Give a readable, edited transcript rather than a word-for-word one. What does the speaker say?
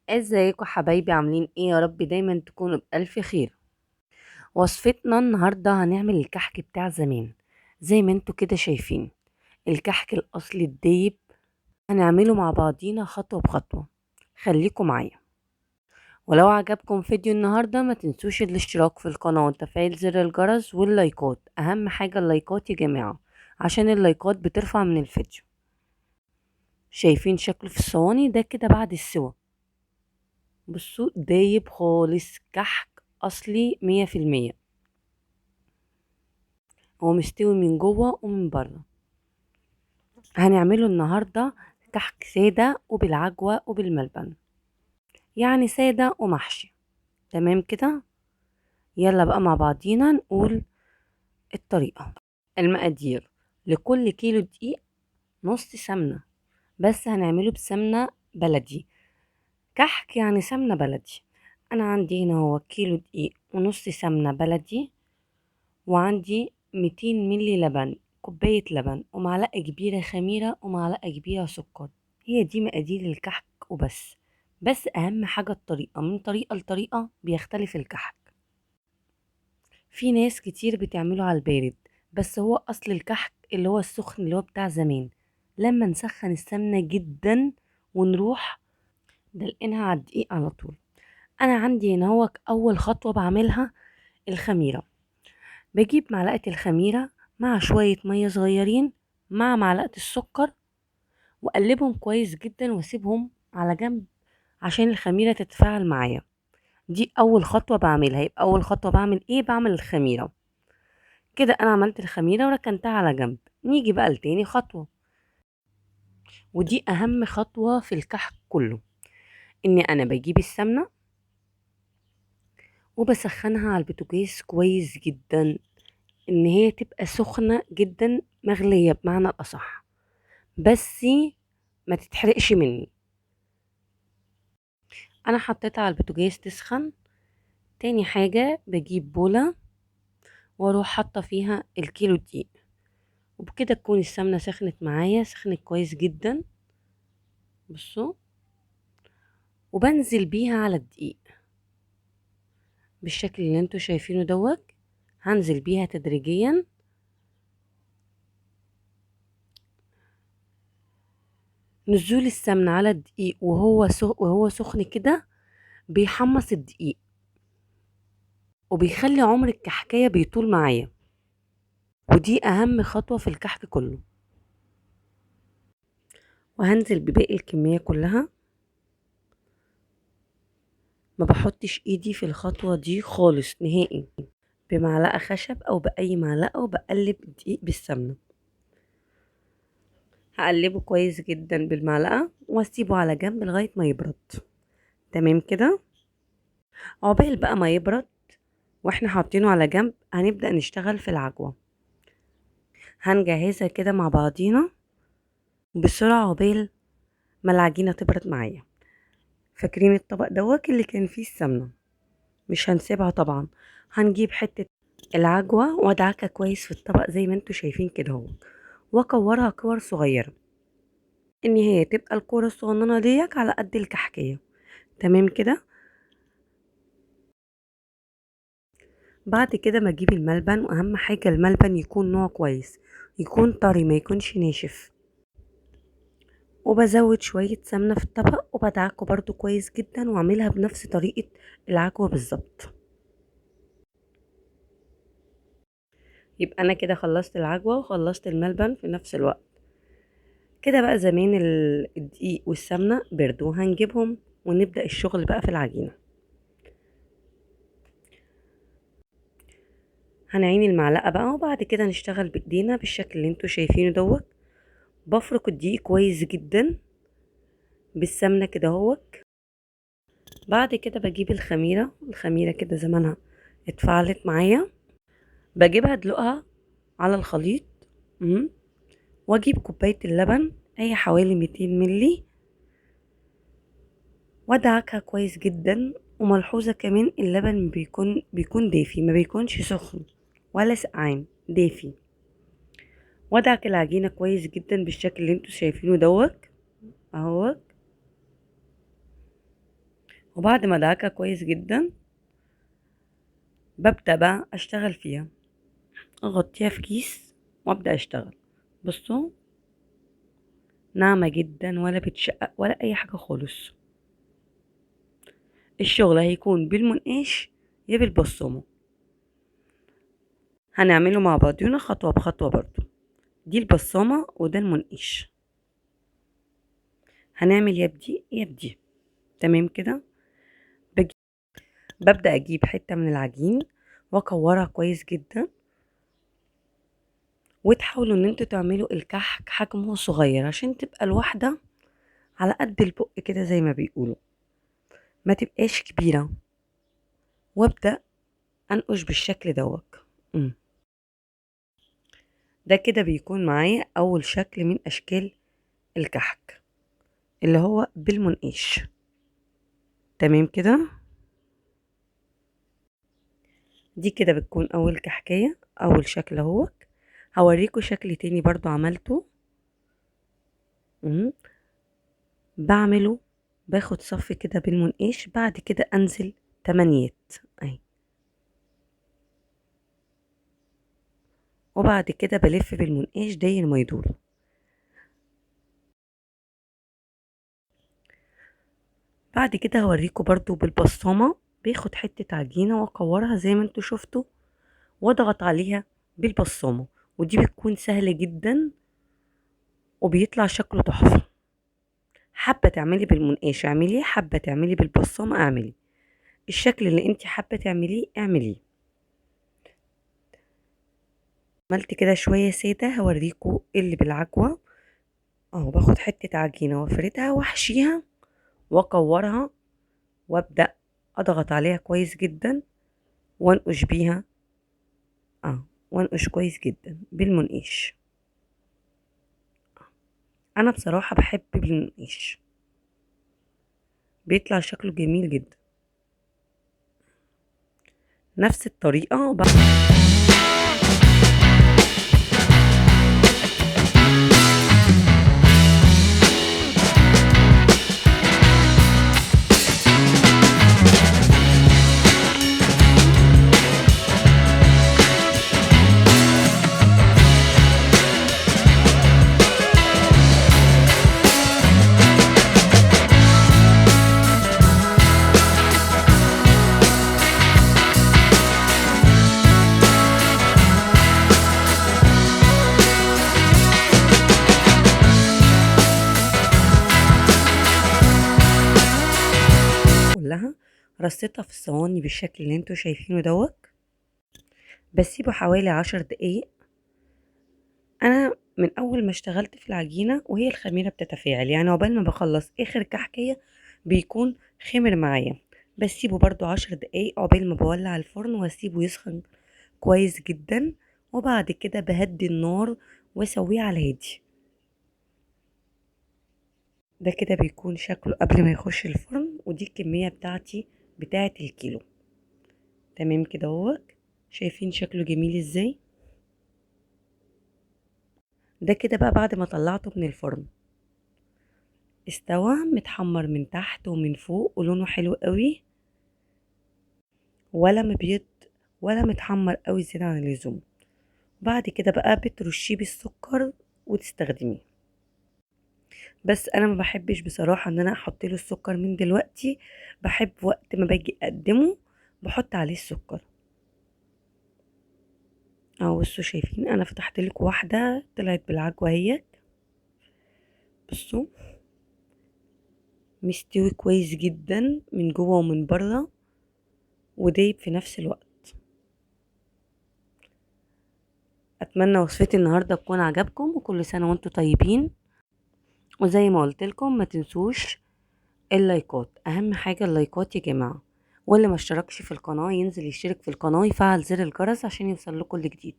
ازيكم حبايبي؟ عاملين ايه؟ يا رب دايما تكونوا بألف خير. وصفتنا النهارده هنعمل الكحك بتاع زمان زي ما انتوا كده شايفين، الكحك الاصلي الدايب، هنعمله مع بعضينا خطوة بخطوة. خليكم معايا، ولو عجبكم فيديو النهارده ما تنسوش الاشتراك في القناة وتفعيل زر الجرس واللايكات. اهم حاجة اللايكات يا جماعة، عشان اللايكات بترفع من الفيديو. شايفين شكله في الصواني ده كده بعد السوا؟ بصوا دايب خالص، كحك اصلي 100%، هو مستوي من جوه ومن بره. هنعمله النهارده كحك ساده وبالعجوه وبالملبن، يعني ساده ومحشي. تمام كده؟ يلا بقى مع بعضينا نقول الطريقة. المقادير: لكل كيلو دقيق نص سمنه، بس هنعمله بسمنه بلدي، كحك يعني سمنه بلدي. انا عندي هنا هو كيلو دقيق ونص سمنه بلدي، وعندي 200 ملي لبن، كوباية لبن، ومعلقة كبيرة خميره، ومعلقة كبيرة سكر. هي دي مقادير الكحك وبس. بس اهم حاجة الطريقة، من طريقه لطريقه بيختلف الكحك. في ناس كتير بتعمله على البارد، بس هو اصل الكحك اللي هو السخن اللي هو بتاع زمان، لما نسخن السمنة جدا ونروح دلقينها على الدقيق على طول. انا عندي هنا هو اول خطوة بعملها الخميره. بجيب معلقه الخميره مع شوية مية صغيرين مع معلقه السكر، واقلبهم كويس جدا واسيبهم على جنب عشان الخميره تتفاعل معايا. دي اول خطوة بعملها. يبقى اول خطوة بعمل ايه؟ بعمل الخميره. كده انا عملت الخميره وركنتها على جنب. نيجي بقى لتاني خطوة، ودي اهم خطوة في الكحك كله، ان انا بجيب السمنة وبسخنها على البوتاجاز كويس جدا، ان هي تبقى سخنة جدا، مغليه بمعنى الاصح، بس ما تتحرقش مني. انا حطيتها على البوتاجاز تسخن. تاني حاجة بجيب بوله واروح حاطه فيها الكيلو دقيق، وبكده تكون السمنة سخنت معايا، سخنت كويس جدا. بصوا، وبنزل بيها على الدقيق بالشكل اللي انتوا شايفينه دوت. هنزل بيها تدريجيا. نزول السمنة على الدقيق وهو سخن كده بيحمص الدقيق وبيخلي عمر الكحكايه بيطول معايا، ودي اهم خطوة في الكحك كله. وهنزل بباقي الكمية كلها. ما بحطش ايدي في الخطوة دي خالص نهائي، بمعلقه خشب او باي معلقه، وبقلب الدقيق بالسمنه. هقلبه كويس جدا بالمعلقه واسيبه على جنب لغاية ما يبرد. تمام كده؟ عقبال بقى ما يبرد واحنا حاطينه على جنب، هنبدا نشتغل في العجوه. هنجهزها كده مع بعضينا بسرعة عقبال ما العجينة تبرد معايا. فاكرين الطبق دوت اللي كان فيه السمنة؟ مش هنسيبها طبعا. هنجيب حتة العجوه وادعكها كويس في الطبق زي ما انتوا شايفين كده اهو، واكورها كور صغيرة، ان هي تبقى الكورة الصغننه ديك على قد الكحكيه. تمام كده؟ بعد كده ما اجيب الملبن، واهم حاجة الملبن يكون نوع كويس، يكون طري ما يكونش ناشف. وبزود شوية سمنه في الطبق وبدعكه برضو كويس جدا، واعملها بنفس طريقه العجوه بالظبط. يبقى انا كده خلصت العجوه وخلصت الملبن في نفس الوقت. كده بقى زمان الدقيق والسمنه بردوا، هنجيبهم ونبدا الشغل بقى في العجينة. هنعين المعلقة بقى، وبعد كده نشتغل بايدينا بالشكل اللي انتوا شايفينه دوت. بفرك الدقيق كويس جدا بالسمنه كده اهوت. بعد كده بجيب الخميره، الخميره كده زمانها اتفعلت معايا، بجيبها ادلقها على الخليط. واجيب كوباية اللبن، اي حوالي 200 ملي، وادعكها كويس جدا. وملحوظه كمان، اللبن بيكون دافي، ما بيكونش سخن ولا سقعان، دافي. وادعك العجينة كويس جدا بالشكل اللي انتوا شايفينه دوت اهوت. وبعد ما ادعكها كويس جدا ببدأ بقى اشتغل فيها، اغطيها في كيس وابدأ اشتغل. بصوا ناعمة جدا ولا بتشقق ولا اي حاجة خالص. الشغل هيكون بالمنقاش يا بالبصمة، هنعمله مع بعضينا خطوة بخطوة برضو. دي البصامة وده المنقيش، هنعمل يا بدي يا بدي. تمام كده. ببدأ اجيب حتة من العجين واكورها كويس جدا، وتحاولوا ان انتوا تعملوا الكحك حجمه صغير عشان تبقى الواحدة على قد البق كده زي ما بيقولوا، ما تبقاش كبيرة. وابدأ انقش بالشكل دوت. ده كده بيكون معايا اول شكل من اشكال الكحك اللي هو بالمنقيش. تمام كده. دي كده بتكون اول كحكاية، اول شكل اهو. هوريكم شكل تاني برضو عملته. بعمله باخد صف كده بالمنقاش، بعد كده انزل تمانيات اهي، وبعد كده بلف بالمنقاش داير ما يدور. بعد كده هوريكم برضو بالبصامة، باخد حتة عجينة واكورها زي ما انتوا شفتوا واضغط عليها بالبصامة، ودي بتكون سهلة جدا وبيطلع شكله تحفة. حابة تعملي بالمنقاش اعملي، حابة تعملي بالبصامة اعملي، الشكل اللي انت حابة تعمليه اعمليه. عملت كده شوية سادة، هوريكم اللي بالعجوة اهو. باخد حتة عجينة وافردها واحشيها واكورها وابدأ اضغط عليها كويس جدا وانقش بيها، وانقش كويس جدا بالمنقيش. انا بصراحة بحب بالمنقيش، بيطلع شكله جميل جدا. نفس الطريقة رصيتها في الصواني بالشكل اللي انتوا شايفينه دوت. بسيبه حوالي 10 دقايق. انا من اول ما اشتغلت في العجينة وهي الخميرة بتتفاعل، يعني عقبال ما بخلص اخر كحكية بيكون خمر معايا. بسيبه برضو 10 دقايق عقبال ما بولع الفرن واسيبه يسخن كويس جدا، وبعد كده بهدي النار واسويه على الهادي. ده كده بيكون شكله قبل ما يخش الفرن، ودي الكمية بتاعتي بتاعة الكيلو. تمام كده اهوت، شايفين شكله جميل ازاي؟ ده كده بقى بعد ما طلعته من الفرن، استوى متحمر من تحت ومن فوق ولونه حلو قوي، ولا مبيض ولا متحمر قوي زيادة عن اللزوم. بعد كده بقى بترشيه بالسكر وتستخدميه. بس انا ما بحبش بصراحة ان انا احط له السكر من دلوقتي، بحب وقت ما باجي اقدمه بحط عليه السكر. اهو بصوا شايفين انا فتحت لكم واحدة طلعت بالعجوة اهيت. بصوا مستوي كويس جدا من جوه ومن بره، ودايب في نفس الوقت. اتمنى وصفتي النهارده تكون عجبكم، وكل سنة وانتم طيبين. وزي ما قلت لكم ما تنسوش اللايكات، اهم حاجة اللايكات يا جماعة. واللي ما اشتركش في القناة ينزل يشترك في القناة ويفعل زر الجرس عشان يوصل لكم كل جديد.